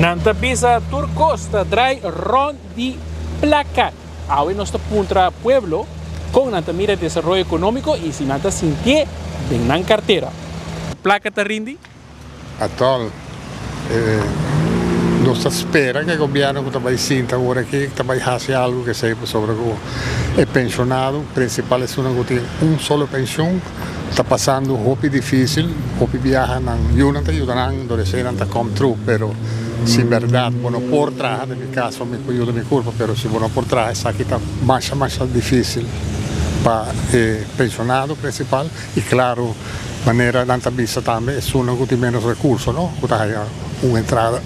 Nan ta bisa tur kos ta drai rond di plaka. Awe nos ta puntra pueblo kon nan ta mira desaroyo ekonómiko i si nan ta sintié den nan kartera. Plaka ta rindi? Atòl, nos ta spera ku e gobièrnu ku ta bai sinta awor aki ta bai hasi algu k'esei pasobra ku e penshonado, prinsipal esunnan ku tin un solo penshon, ta pasando hopi difísil, hopi biaha nan yunan ta yuda nan, dor eseinan ta come true, pero si bèrdat bo no por traha, den mi kaso mi por yuda mi kurpa, pero si bo no por traha esaki ta masha masha difísil pa e penshonado prinsipal i klaro manera nan ta bisa tambe esunnan ku tin ménos rekurso no ku ta haya un entrada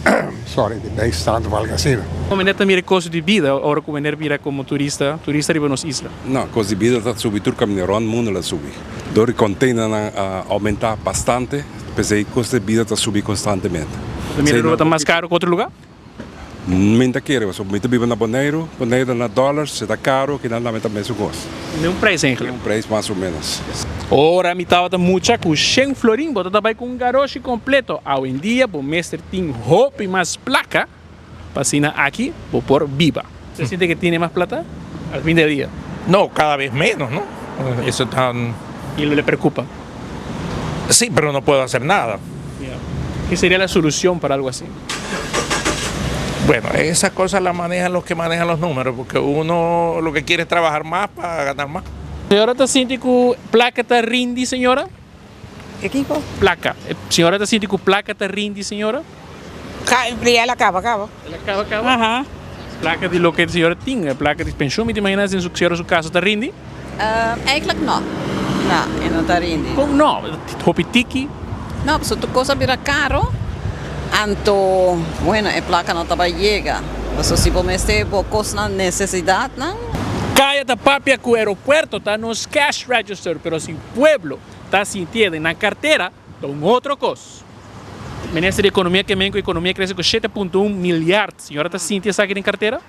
sorry di bijstand of algu asina. Kon meneer ta mira e kosto di bida ora ku meneer bira komo turista turista riba nos isla? No, kosto di bida ta subi tur kaminda rònt mundu la subi. Dor di kònteinernan a oumentá bastante, p'esei kosto di bida ta subi konstantemente. Bo ta mira Aruba ta mas karu ku otro lugá? Mi ta kere pasobra mi ta biba na Boneiru, Boneiru ta na dòlars, si ta karu kinan tambe ta mesun kos. Tin un preis eigenlijk. Tin un preis mas o menos. Ora mi tabata mucha ku shen florin bo ta bai ku un garoshi kompleto, awendia bo mester tin hopi mas plaka pa asina aki bo por biba. Se siente que tiene mas plata al fin del dia? No, cada vez menos, no? Eso ta. Y lo le preocupa? Sí, pero no puedo hacer nada. Ke seria la solucion para algo asi? Bueno, esas cosas las manejan los que manejan los números, porque uno lo que quiere es trabajar más para ganar más. Señora ta sinti cu placa ta rindi, señora? E kiko? Placa. Señora ta sinti cu placa ta rindi, señora? Ka, el a caba caba. El a caba caba? Aha. Placa di loke señora tin, e placa di pensioen, mi ta imagina si señora su casa ta rindi? Eigenlijk no. No, e no ta rindi. Kon no? Hopi tiki? No, pasobra tur kos a bira karo, anto, bueno, e plaka no ta bai yega. Pasobra si bo mester bo kosnan, nesesidatnan. Kaya ta papia ku aeropuerto ta nos cash register, pero si pueblo ta sintié den nan kartera ta un otro kos. Minister di Ekonomia ke men ku ekonomia krese ku 7.1 milyard. Señora ta sinti esaki den kartera?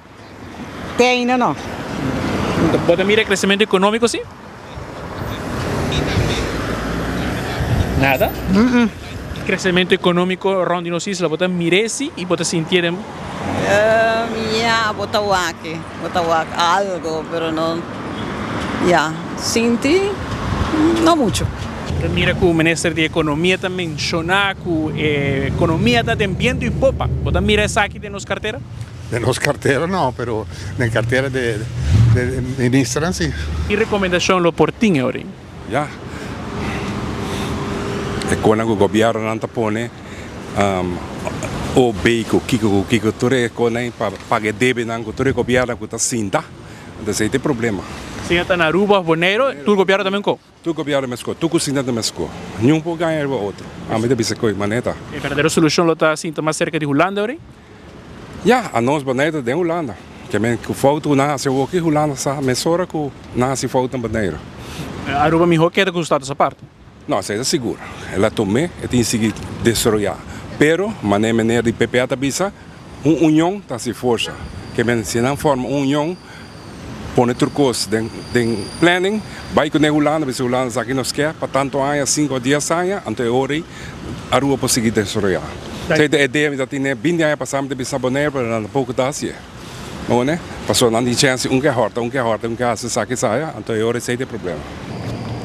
Te ainda no. Bo ta mira e kresementu ekonómiko si? Nada? Kresementu ekonómiko rònt di nos isla bo ta mir'é si i bo ta sintié den. Ya, bo ta wak, bo ta wak algo, pero no, ya, sinti no mucho. Bo ta mira ku minister di ekonomia ta menshoná ku e ekonomia ta den bientu i popa. Bo ta mira esaki den nos kartera? Den nos cartera no, pero den cartera de de ministernan si. Ki recomendacion lo por tin e ora? Ya. E konan ku gobiernonan ta pone OB ku kiko ku kiko tur e konan pa paga e debenan ku tur e gobierno ku ta sinta, entonces ei ta e problema. Si ta na Aruba of Boneiru, tur gobierno ta men ko? Tur gobierno meskó, tur kusina ta meskó. Niun por gaña riba otro. Ami ta bisa koe manera. E berdadero solushon lo ta sinta mas serka di Hulanda ori? Ya, anos Boneiru ta den Hulanda. Ke men ku fout ku nan hasi awoki, Hulanda sa mesora ku nan hasi fout na Boneiru. Aruba mihó keda ku su status apart. No, esei ta sigur. El a tum'é, e tin sigui desaroyá. Pero, manera meneer di PPA ta bisa, un union ta hasi forsa. Ke men si nan forma un union, pone tur kos den den planning, bai kuné Hulanda, bisa Hulanda esaki nos ke pa tantu aña, sinku o dies aña, anto e ora ei Aruba por sigui desaroyá. Esei ta e idea mi ta tene binti aña pasá mi ta bisa Bonaire, pero nan tampoco ta hasié. Bo wene? Pasobra nan tin chèns un ke hòrta, un ke hòrta, un ke hasi esaki esaya, anto e ora esei ta e problema.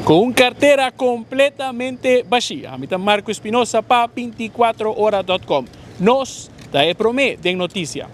Ku un kartera kompletamente bashí. Ami ta Marco Espinosa pa binticuatro ora dot com. Nos ta e promé den notisia.